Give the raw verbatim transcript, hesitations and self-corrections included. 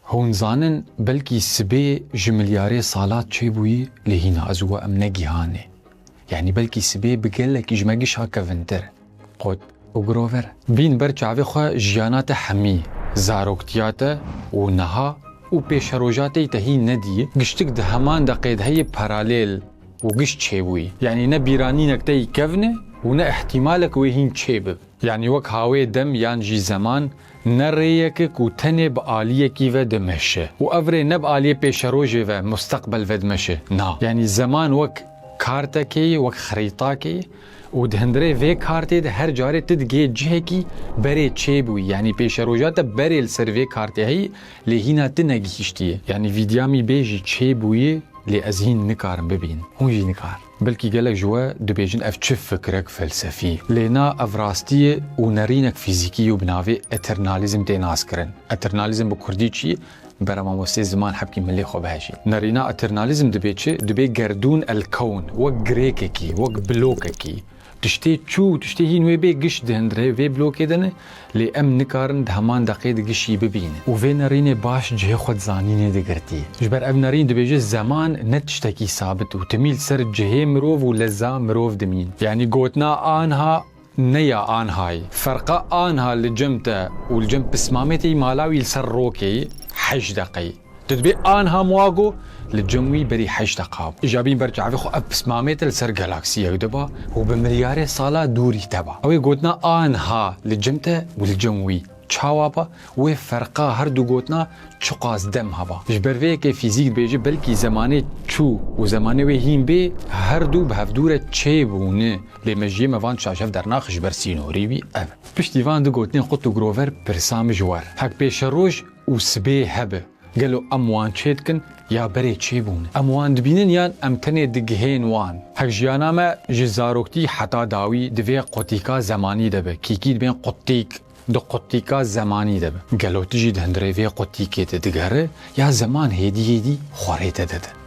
Hûn zanin, belkî sibê ji milyarê salat çêbûyî, lê hîna ez û we em negihane. Yanî belkî sibê bi gelekî ji me gişa kevintir. Kot û Grover. Bîn ber çavê xwe jiyana te hemî, zaroktiya te û niha û pêşeroja te yî te hîn nedî, giştik di heman deqê de heye paralêl û giş çêbûyî. Yanî ne bîranînek te yî kevn e û ne îhtîmalek wê hîn çêbib. Yanî wek hawê dem yan jî zeman ne rêyek e ku tenê bi aliyekî ve dimeşe û ev rê ne bi aliyê pêşerojê ve, musteqbel ve dimeşe. Na. Yanî zeman wek kartekê ye, wek xerîtakê ye û di hundirê vê kartê de her carê tu digihê cihekî berê çêbûyî. Yanî pêşeroja te berê li ser vê kartê heyî, lê hîna tu negihîştiye. Yanî vîdya min bê jî çêbûyî, lê ez hîn nikarim bibînim. Hûn jî nikar. Belkî gelek ji we dibêjin ev çi fikrek felsefî. Lê na, ev rastî ye û nerînek fîzîkî ye û bi navê eternalizm tê naskirin. Eternalizm bi kurdî çi ye? Bera mamostê ziman hebkî milê xwe bihejî. Nerîna eternalizm dibê çi? Dibê gerdûn el kewn, wek girêkekî, wek blokekî. Tiştê çû, tiştê hîn wê bê giş di hundirê vê blokê de ne, lê em nikarin di heman deqê de gişî bibînin. Û vê nerînê baş cihê xwe di zanînê de girtî. Ji ber ev nerîn dibêje zeman ne tiştekî sabit û timî li ser cihê mirov û leza mirov dimîn. Yanî gotina anha ne ya anhayî. Ferqa anha li cem te û li cem pismamê te yî mala wî li ser rokê yî heşt deqe yî. Tu dibê anha muago li cem wî berî heşt deqa bû. Îja bîn ber çavê xwe ev pismamê te li ser galaksiyek diba û bi milyarê sala dûrî te ba. Ew ê gotina anha li cem te û li cem wî çawa ba? Wê ferqa her du gotina çiqas dem heba? Ji ber vê yekê fîzîk dibêje belkî zemanê çû û zemanê wê hîn bê, her du bi hevdû re çêbûne. Lê mejiyê me van şaşev dernax ji ber sînorî wî ev. Piştî van du gotinên Qut û Grover pirsa min ji we re. Hek pêşeroj û sibê hebe, gelo em wan çêdikin ya berê çêbûn? Em wan dibînin yan em tenê digihên wan? Hek jiyana me ji zaroktî heta dawî di vê qutîka zemanî de be, kîkî dibên qutîk, di qutîka zemanî de be. Gelo tu jî di hundirê vê qutîkê de digere ya zeman hêdî hêdî xwarê te dide?